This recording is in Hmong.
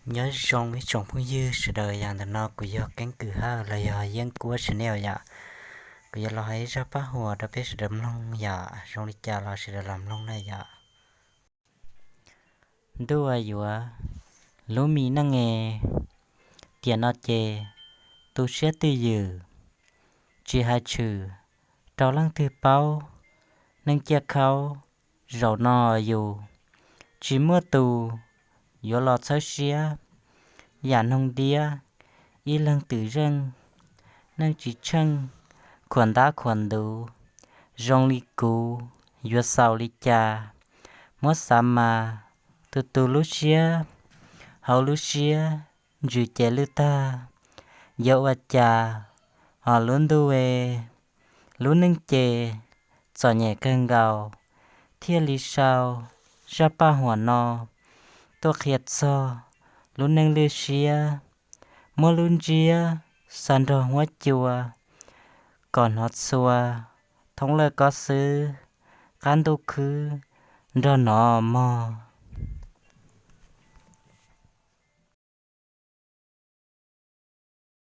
Nyob zoo ib tsoom phooj ywg sawv daws, yam ntawm no kuv yog Keeb Kwm Hawj los yog Yeeb Kuab Channel yom. Kuv yuav los hais ib zaj paj huam rau peb sawv daws mloog yom, zoo li cas los sawv daws los mloog na yom. Ntuj yuav lub mi neej e, tiam no ces tu siab twj ywm, tsis hais tshwm rau leej twg paub, neej ciaj khaub zaum no yus tsis muaj tus yuav los txhawb siab. Yam noog diab ib leeg twm zeej, neej tsis tsheej khuam ntab khuam ntuv, zoo li kuv yuav xaus li cas. Muab xav mas tu tu lub siab, hauv lub siab ntsws ces lwj tag. Yuav ua cas ho lub ntuj e, lub neej ces txom nyem kawg nkaus, thiaj li sau zaj paj huam no tuaj qhia txog lub neej lwj siab. Muab lub ntsiab xa nrog huab cua, kom hnov txhua thoob lawj kob xwb, qab ntuj khwb nrog hnov mog.